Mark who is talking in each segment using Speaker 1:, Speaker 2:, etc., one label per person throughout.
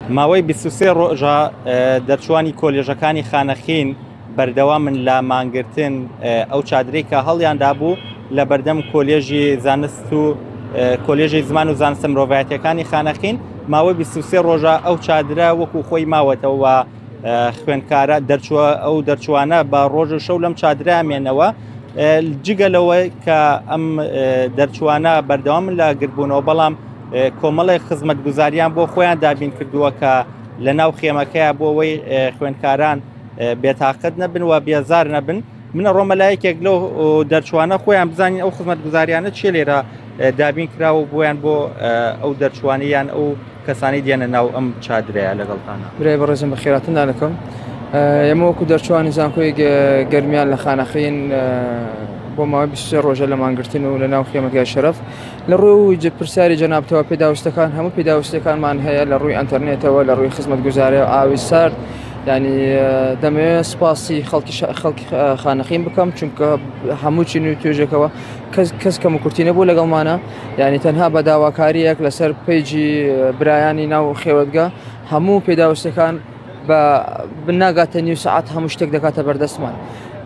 Speaker 1: ماوەی 23 ڕۆژە دەرچوانی کۆلێژەکانی خانەخین بەردەوامن لە مانگرتن ئەو چادرەی کە هەڵیان دابوو لە بەردەم کۆلێژی زانست و کۆلێژی زمان و زانستە مرۆڤایەتەکانی خانەقین ماوەی 23 ڕۆژە ئەو چادرە وەکو خۆی ماوەتەوە خوێندکارە دەرچووە ئەو دەرچوانە بە ڕۆژ و شەو لەم چادرە مێنەوە جگە لەوەی کە ئەم دەرچوانە بەردەوام لە گربوونەوە بەڵام کۆمەڵێک خزمەتگوزاریان بۆ خۆیان دابین کردووە کە لە ناو خێمەکەیە بۆ ئەوەی خوێندکاران بێتاقەت نەبن و بێزار نەبن منە ڕۆمە لای یەکێک لەو دەرچوانە خۆیان بزانین ئەو خزمەتگوزاریانە چیە لێرە دابین کراوە بۆیان بۆ ئەو دەرچوانیان ئەو کەسانی دێنە ناو ئەم چادرەیە لەگەڵتانە.
Speaker 2: برای بەڕێزم بەخێراتندان دەکەم. ئێمە وەکو دەرچوانی زانکۆی گەرمیان لە خانەقین بۆ ماوەی 23 ڕۆژە لە مانگرتن و لە ناو خێمەگای شەرەف لە ڕووی پرسیاری جەنابتەوە پێداویستەکان هەموو پێداویستەکانمان هەیە لە ڕووی ئەتەرنێتەوە لە ڕووی خزمەتگوزاری و ئاوی سارد ینی دەمەوێت سپاسی خەڵکی خەڵکی خانەقین بکەم چونکە هەموو چین و توێژێکەوە کەس کەس کەم و کورتی نەبوو لەگەڵمانە یعنی تەنها بە داواکاریەک لەسەر پەیجی برایانی ناو خێوەتگە هەموو پێداویستەکان بە ناگاتە نیو سەعات هەموو شتێک دەکاتە بەردەستمان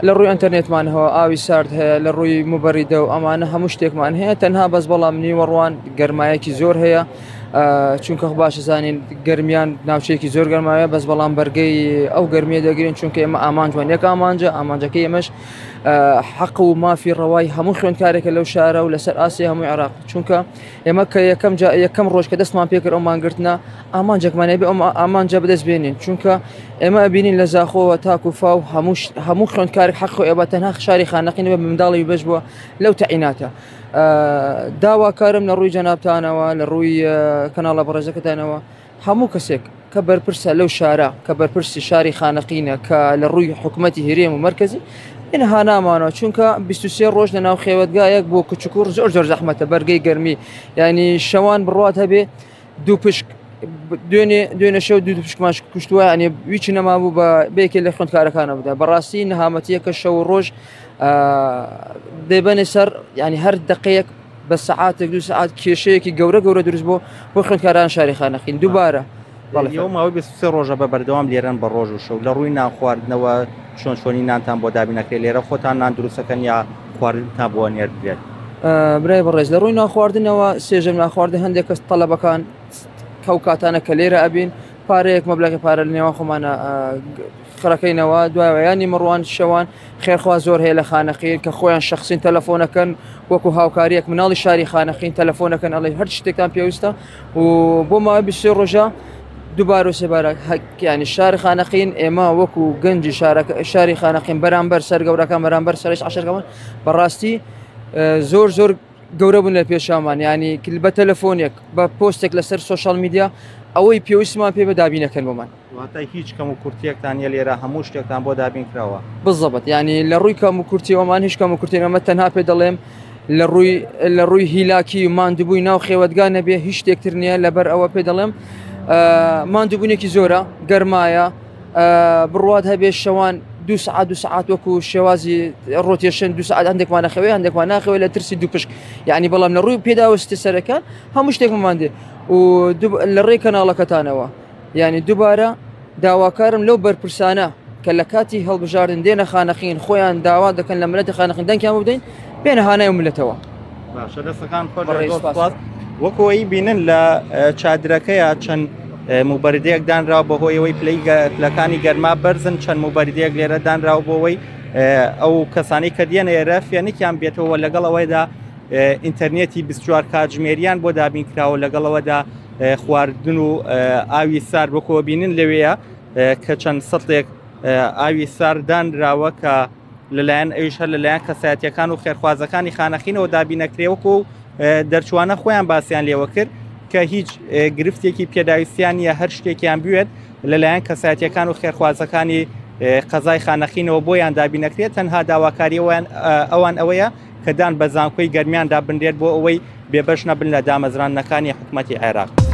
Speaker 2: لە ڕووی ئەتەرنێتمانەوە ئاوی سارد هەیە لە ڕووی مبەریدە و ئەمانە هەموو شتێکمان هەیە تەنها بەس بەڵام نیوەڕوان گەرمایەکی زۆر هەیە چونکە باش زانین گەرمیان ناوچەیەکی زۆر گەرمایە بەس بەڵام بەرگەی ئەو گەرمیە دەگرین چونکە ئێمە ئامانجوان یەک ئامانجە ئامانجەکەی ئێمەش حەق و مافی ڕەوای هەموو خوێندکارێکە لەو شارە و لەسەر ئاسی هەموو عێراق چونکە ئێمە کە یەکەم جا یەکەم ڕۆژ کە دەستمان پێکرد ئەو مانگرتنە ئامانجێکمان هەبێ ئەو ئامانجە بەدەست بێنین چونکە ئێمە ئەبینین لە زاخۆوە تاکو فاو هەموو هەموو خوێندکارێک حەق خۆی ئەبا تەنها شاری خانەقین بە منداڵی بەش بووە لەو تەعیناتە داواکارم لە ڕووی جەنابتانەوە لە ڕووی کەناڵە بەڕێزەکەتانەوە هەموو کەسێک کە بەرپرسە لەو شارە کە بەرپرسی شاری خانەقینە کە لە ڕووی حکوومەتی هەرێم و مەرکەزی بێنە هانامانەوە چونکە 23 ڕۆژ لە ناو خێوەتگایەک بۆ کچکوڕ زۆر زۆر زەحمەتە بەرگەی گەرمی ینی شەوان بڕوات هەبێ دوو پشک دوێنێ دوێنێ شەو دوو پشکمان کوشتووە ینی ویچ نەمابوو بە بێکێ لە خوێندکارەکانە بدا بەڕاستی نەهامەتیەکە شەو و ڕۆژ دەیبەنێ سەر ینی هەر دقەیەک بە سەعاتێک دوو سەعات کێشەیەکی گەورە گەورە دروست بۆ بۆ خوێندکاران شاری خانەقین دووبارە
Speaker 1: بەڵێ ماوەی 23 ڕۆژە بە بەردەوام لێرەن بە ڕۆژ و شەو لە ڕووی نان خواردنەوە چۆن چۆنی نانتان بۆ دابینەکرێت لێرە خۆتان نان دروستەکەن یا خواردنتان بۆ نێردرێت؟
Speaker 2: برای بەڕێز لە ڕووی ناخواردنەوە سێژەم ناخواردن هەندێک کەس تەلەبەکان کەو کاتانە کە لێرە ئەبین پارەیەک مەبلەغی پارە لە نێوان خۆمانە خڕەکەینەوە دوایەوە یانی مڕوان شەوان خێرخوا زۆر هەیە لە خانەقین کە خۆیان شخصین تەلەفۆنەکەن وەکو هاوکاریەک مناڵی شاری خانەقین تەلەفۆنەکەن ئەڵێ هەر شتێکتان پێویستە و بۆ ماوەی 23 ڕۆژە دووبارە و سێبارە ینی شاری خانەقین ئێمە وەکو گەنجی شاری خانەقین بەرامبەر سەرگەورەکان بەرامبەر سەرش عشرەکەمان بەڕاستی زۆر زۆر گەورە بوون لە پێشامان ینی بە تەلەفۆنێک بە پۆستێک لەسەر سۆشال میدیا ئەوەی پێویستمان پێ بە دابینەکەن بۆمان
Speaker 1: واتە هیچ کەم و کورتیەکتان نیە لێرە هەموو شتێکتان بۆ دابین کراوە.
Speaker 2: بزەبت یانی لە ڕووی کەم و کورتیەوەمان هیچ کەم و کورتی ئەمە تەنها پێ دەڵێم لە ڕووی لە ڕووی هیلاکی و ماندووبووی ناو خێوەتگا نەبێ هیچ شتێکتر نییە لەبەر ئەوە پێ دەڵێم ماندووبوونێکی زۆرە گەرمایە بڕوات هەبێ شەوان دو سعات دو سعات وەکو شێوازی ڕۆتێشن دو سعات هەندێکمان نەخەوێ هەندێکمان ناخەوێ لە ترسی دوو پشک یعنی بەڵام لە ڕووی پێداویستی سەرەکان هەموو شتێکمان دێ و لە ڕێی کەناڵەکەتانەوە یانی دووبارە داواکارم لەو بەرپرسانە کە لە کاتی هەڵبژاردن دێنە خانەقین خۆیان داوا دەکەن لە ملەتی خانەقین دەنگیان بدەین بێنە هانای ملەتەوە.
Speaker 1: باشە دەستەکان خۆش سپاس. وەکو ئەوەی بینن لە چادرەکەیە چەند موبەریدەیەک دانراوە بەهۆی ئەوەی پلەی پلەکانی گەرما بەرزن چەند موبەریدەیەک لێرە دانراوە بۆ ئەوەی ئەو کەسانی کە دێنە ئێرە فێنکیان بێتەوە لەگەڵ ئەوەیدا ئینتەرنێتی 24 کاتژمێریان بۆ دابین کراوە لەگەڵەوەدا خواردن و ئاوی سارد وەکۆ بینن لەوەیە کە چەند سەتێک ئاوی سارد دانراوە کە لەلایەن ئەویش هەر لەلایەن کەسایەتیەکان و خێرخوازەکانی خانەقینەوە دابینەکرێ وەکو دەرچوانە خۆیان باسییان لێوە کرد کە هیچ گرفتێکی پێداویستیان نیە هەر شتێکیان بوێت لەلایەن کەسایەتیەکان و خێرخوازەکانی قەزای خانەقینەوە بۆیان دابینەکرێت تەنها داواکاریەوەیان ئەوان ئەوەیە کە دان بە زانکۆی گەرمیاندا بنرێت بۆ ئەوەی بێبەش نەبن لە دامەزراندنەکانی حکومەتی عێراق.